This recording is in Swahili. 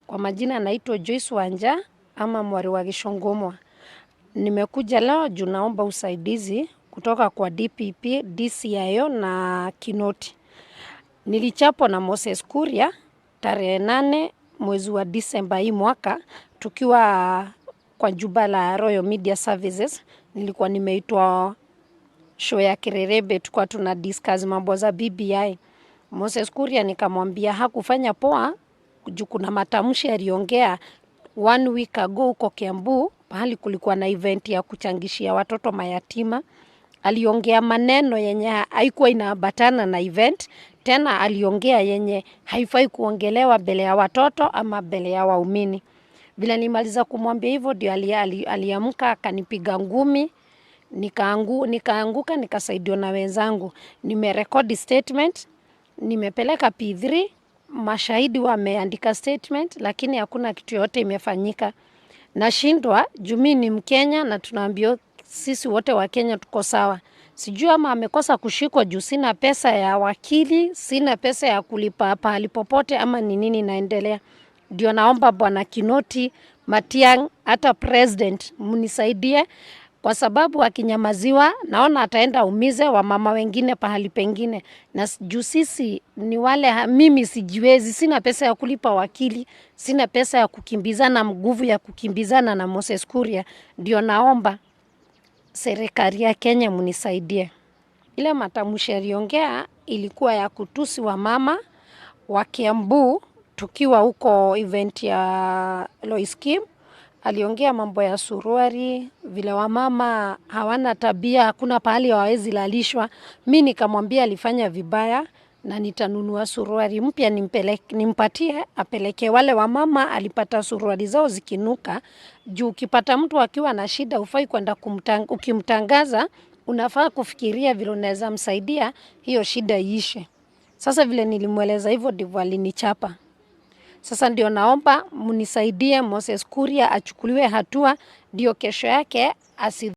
Kwa majina naitwa Joyce Wanja ama Mwari wa Gishongomwa. Nimekuja leo juu naomba usaidizi kutoka kwa DPP, DCIO na Kinoti. Nilichapwa na Moses Kuria tarehe 8 mwezi wa Disemba hii mwaka tukiwa kwa jumba la Royal Media Services. Nilikuwa nimeitwa show ya Kirerebe, tulikuwa tuna discuss mambo za BBI. Moses Kuria nikamwambia hakufanya poa juu kuna matamshi aliongea one week ago huko Kiambu, pahali kulikuwa na event ya kuchangishia watoto mayatima. Aliongea maneno yenye haikuwa inaambatana na event, tena aliongea yenye haifai kuongelewa mbele ya watoto ama mbele ya waumini. Vile nimaliza kumwambia hivyo ndio aliamka akanipiga ngumi nikaanguka nikasaidiwa na wenzangu. Nimerekodi statement, nimepeleka P3, mashahidi wameandika statement, lakini hakuna kitu yote imefanyika. Nashindwa juu mimi ni Mkenya na tunaambiwa sisi wote wa Kenya tuko sawa. Sijui ama amekosa kushikwa juu sina pesa ya wakili, sina pesa ya kulipa pahali popote ama ni nini inaendelea. Ndio naomba Bwana Kinoti, Matiang'i, hata president mnisaidie kwa sababu akinyamaziwa naona ataenda umize wamama wengine pahali pengine, na juu sisi ni wale, mimi sijiwezi, sina pesa ya kulipa wakili, sina pesa ya kukimbizana, nguvu ya kukimbizana na Moses Kuria. Ndio naomba serikali ya Kenya mnisaidie. Ile matamshi aliongea ilikuwa ya kutusi wamama wa Kiambu tukiwa huko event ya Lois Kim. Aliongea mambo ya suruari, vile wamama hawana tabia, hakuna pahali hawawezi lalishwa. Mi nikamwambia alifanya vibaya na nitanunua suruari mpya nimpatie apeleke wale wamama alipata suruari zao zikinuka. Juu ukipata mtu akiwa na shida hufai kwenda ukimtangaza, unafaa kufikiria vile unaweza msaidia hiyo shida iishe. Sasa vile nilimweleza hivyo ndivyo alinichapa. Sasa ndio naomba mnisaidie Moses Kuria achukuliwe hatua, ndio kesho yake asi